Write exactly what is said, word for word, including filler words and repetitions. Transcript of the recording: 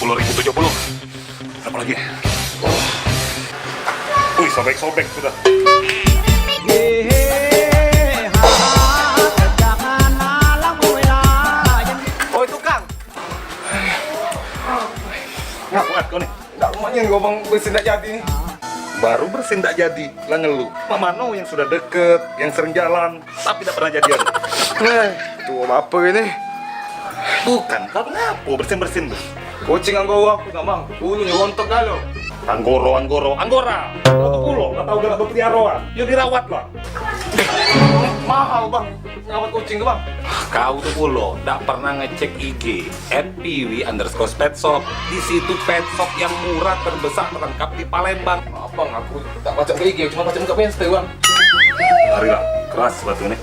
Sepuluh ribu tujuh puluh. Berapa lagi? Oh. Wih, sobek-sobek sudah. Oi, tukang. Nggak kuat kau nih. Nggak kuatnya nih, gobang bersin nggak jadi nih. Baru bersin nggak jadi, lah ngeluh. Mak mano yang sudah deket, yang sering jalan, tapi nggak pernah jadian. Eh, tua bapak ini. Bukan, kau ngapo bersin-bersin tu? Kucing anggoro aku nak, Bang. Bulunya rontok galo. Anggoro, anggoro, anggora. Kau tu pulo, nggak tahu galak berpeliharaan. Yo dirawat lah. Mahal, Bang. Ngawat kucing tu, Bang. Kau tu pulo dak pernah ngecek I G at piwi underscore pet shop. Di situ pet shop yang murah, terbesar, terlengkap di Palembang. Abang, aku tak baca ke I G, cuma baca muka Insta, Bang. Marilah, keras batu ni.